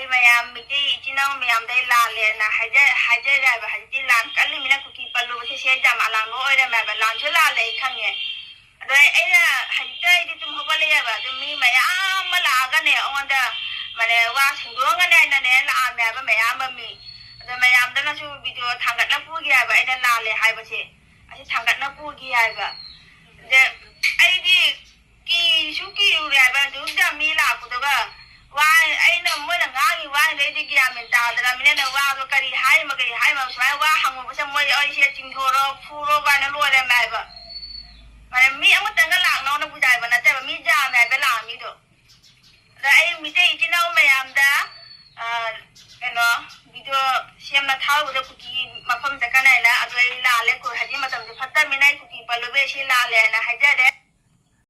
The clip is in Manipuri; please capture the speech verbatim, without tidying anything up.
ꯃꯌꯥꯝ, ꯃꯩꯇꯩ ꯏꯆꯤꯟ ꯏꯅꯥꯎ ꯃꯌꯥꯝꯗ ꯑꯩ ꯂꯥꯜꯂꯦꯅ ꯍꯥꯏꯖ-, ꯍꯥꯏꯖꯔꯦ ꯍꯥꯏꯕ꯫ ꯍꯧꯖꯤꯛꯇꯤ ꯂꯥꯟ ꯀꯜꯂꯤꯃꯤꯅ ꯀꯨꯀꯤ ꯄꯜꯂꯨꯕꯁꯦ ꯁꯤ ꯌꯥꯝ ꯑꯔꯥꯟꯕ ꯑꯣꯏꯔꯝꯃꯦ ꯍꯥꯏꯕ꯫ ꯂꯥꯟꯁꯨ ꯂꯥꯜꯂꯦ, ꯑꯩ ꯈꯪꯉꯦ꯫ ꯑꯗꯣ ꯑꯩ, ꯑꯩꯅ ꯍꯧꯖꯤꯛꯇ ꯑꯩꯗꯤ ꯇꯨꯝ ꯍꯧꯒꯠꯂꯛꯑꯦꯕ꯫ ꯑꯗꯨ ꯃꯤ ꯃꯌꯥꯝ ꯑꯃ ꯂꯥꯛꯑꯒꯅꯦ, ꯑꯩꯉꯣꯟꯗ, ꯃꯥꯅꯦ, ꯋꯥ ꯁꯦꯡꯗꯣꯛꯑꯒꯅꯦ ꯑꯩꯅꯅꯦ ꯂꯥꯛꯑꯝꯃꯦ ꯍꯥꯏꯕ ꯃꯌꯥꯝ ꯑꯃ ꯃꯤ꯫ ꯑꯗꯣ ꯃꯌꯥꯝꯗꯅꯁꯨ ꯚꯤꯗꯤꯑꯣ ꯊꯥꯡꯒꯠꯅ ꯄꯨꯒꯦ ꯍꯥꯏꯕ, ꯑꯩꯅ ꯂꯥꯜꯂꯦ ꯍꯥꯏꯕꯁꯦ꯫ ꯑꯁꯤ ꯊꯥꯡꯒꯠꯅ ꯄꯨꯒꯦ ꯍꯥꯏꯕ꯫ ꯑꯗ ꯑꯩꯗꯤ ꯀꯤꯁꯨ ꯀꯤꯔꯨꯔꯦ ꯍꯥꯏꯕ, ꯑꯗꯨꯗ ꯃꯤ ꯂꯥꯛꯄꯗꯨꯒ꯫ ꯋꯥ, ꯑꯩꯅ, ꯃꯣꯏꯅ ꯉꯥꯡꯉꯤ ꯋꯥꯁꯤꯡꯗꯣ ꯑꯩꯗꯤ ꯒ꯭ꯌꯥꯟ ꯃꯦꯟ ꯇꯥꯗ꯭ꯔꯕꯅꯤꯅ, ꯋꯥꯗꯣ ꯀꯔꯤ ꯍꯥꯏꯔꯤꯃꯣ, ꯀꯔꯤ ꯍꯥꯏꯔꯤꯃꯣ, ꯁꯨꯃꯥꯏꯅ ꯋꯥ ꯍꯪꯉꯨꯕꯁꯦ ꯃꯣꯏ ꯑꯩꯁꯦ ꯆꯤꯡꯊꯣꯔꯣ, ꯐꯨꯔꯣ ꯀꯥꯏꯅ ꯂꯣꯏꯔꯝꯃꯦ ꯍꯥꯏꯕ꯫ ꯃꯥꯅꯦ, ꯃꯤ ꯑꯃꯇꯪꯒ ꯂꯥꯛꯅꯧꯅ ꯕꯨꯖꯥꯏꯕ ꯅꯠꯇꯦꯕ, ꯃꯤ ꯌꯥꯝꯃꯦ ꯍꯥꯏꯕ ꯂꯥꯛꯑꯝꯃꯤꯗꯣ꯫ ꯑꯗ ꯑꯩ ꯃꯤꯇꯩ ꯏꯆꯤꯟ ꯏꯅꯥꯎ ꯃꯌꯥꯝꯗ, ꯑ, ꯀꯩꯅꯣ, ꯚꯤꯗꯤꯑꯣ ꯁꯦꯝꯅ ꯊꯥꯔꯨꯕꯗ ꯀꯨꯀꯤ ꯃꯐꯝ ꯆꯠꯀꯅꯤ ꯍꯥꯏꯅ, ꯑꯗꯨ ꯑꯩ ꯂꯥꯜꯂꯦ, ꯀꯨ-, ꯍꯧꯖꯤꯛ ꯃꯇꯝꯁꯦ ꯐꯠꯇꯕꯅꯤꯅ ꯑꯩ ꯀꯨꯀꯤ ꯄꯜꯂꯨꯕꯩ ꯁꯤ ꯂꯥꯜꯂꯦ ꯍꯥꯏꯅ ꯍꯥꯏꯖꯔꯦ꯫